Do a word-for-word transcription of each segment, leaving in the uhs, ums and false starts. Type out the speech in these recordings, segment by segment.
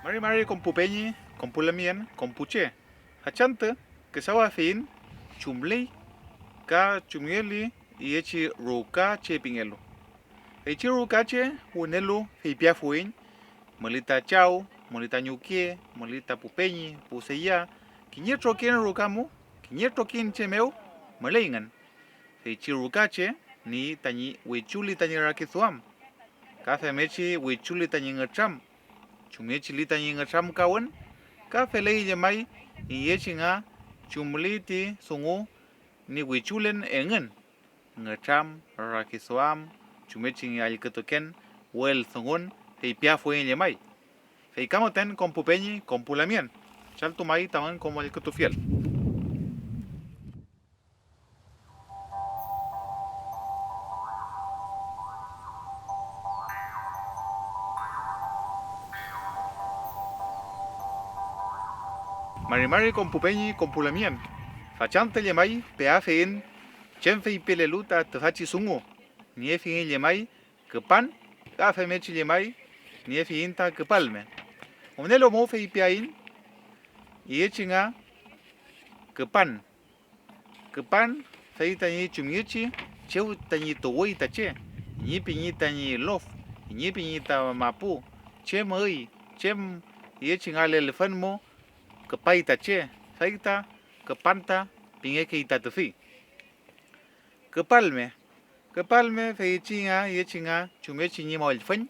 Mari mari kom pu peñi, kom pu lamngen, kom pu che. Fachantü küdawafiyiñ chumley ka chumngeli iyechi ruka che pingelu. Feychi ruka che wünelu feypiafuiñ, müley ta chaw, müley ta ñuke, müley ta pu peñi, pu deya, kiñe trokiñ ruka mu, kiñe trokiñ che mew müleyngün. Feychi ruka che niey tañi wichuli tañi rakiduam, ka femngechi wichuli tañi ngütram, chumngechi li tañi ngütramkawün, ka feley llemay iyechi nga chumli ti dungu ñi wichulen engün, ngütram, rakiduam, chumngechi ñi allkütuken, wüldungun, feypiafuiñ llemay. Fey ka müten kom pu peñi, kom pu lamngen, chaltu may tamün kom allkütufiel. Mari mari kom pu peñi, kom pu lamngen, fachantü llemay peafiyiñ chem feypilelu ta tüfachi dungu, niefiyiñ llemay küpan, ka femngechi llemay niefiyiñ ta küpalme. Wünelu mu feypiaiñ iyechi nga küpan. Küpan, fey tañi chumngechi chew tañi tuwüy ta che, ñi piñi tañi lof, ñi piñi ta mapu, chem üy, chem iyechi nga lelfün mu küpay ta che, fey ta küpan ta pingekey ta tüfi. Küpalme, küpalme feychi nga iyechi nga chumngechi ñi mollfüñ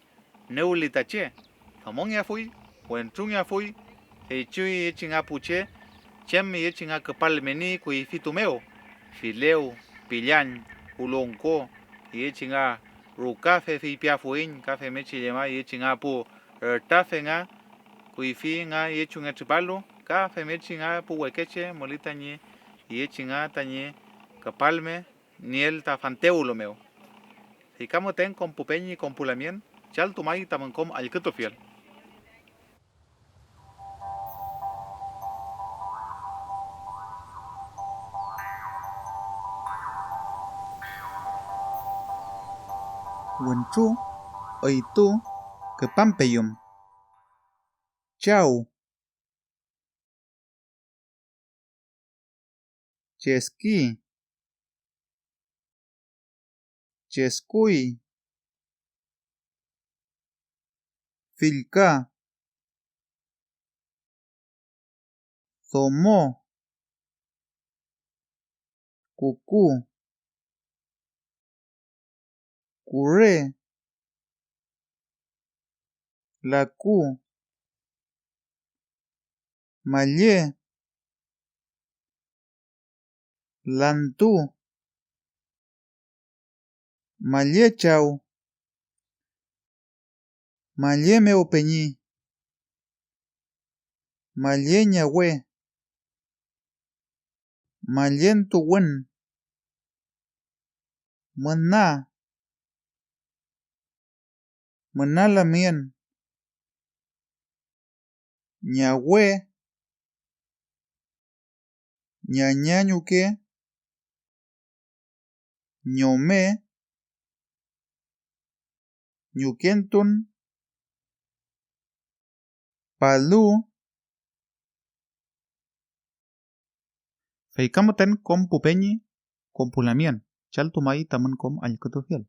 nüwli ta che, domongeafuy, wentrungeafuy, feychi iyechi nga pu che chem iyechi nga küpalmeni kuyfitu mew, filew, pillañ, pu longko, iyechi nga rukafe feypiafuiñ, ka femngechi llemay iyechi nga pu rütafe nga kuyfi nga yechunge tripalu, ka femngechi nga pu wekeche müley tañi iyechi nga tañi küpalme nieel ta fantewlu mew. Fey ka müten kom pu peñi kom pu lamngen, chaltu may tamün kom allkütufiel. Wentru, üytu, küpampeyüm. Chaw. Cheski. Cheskuy. Fillka. Domo. Kuku. Kure. Laku. Malle. Lantu. Malle chaw. Malle mew peñi. Malle ñawe. Mallentuwün. Müna. Müna lamngen. Ñawe. Ñaña ñuke. Ñome. Ñukentun. Palu. Fey ka müten kom pu peñi, kom pu lamien, chaltu may tamün kom allkütufiel.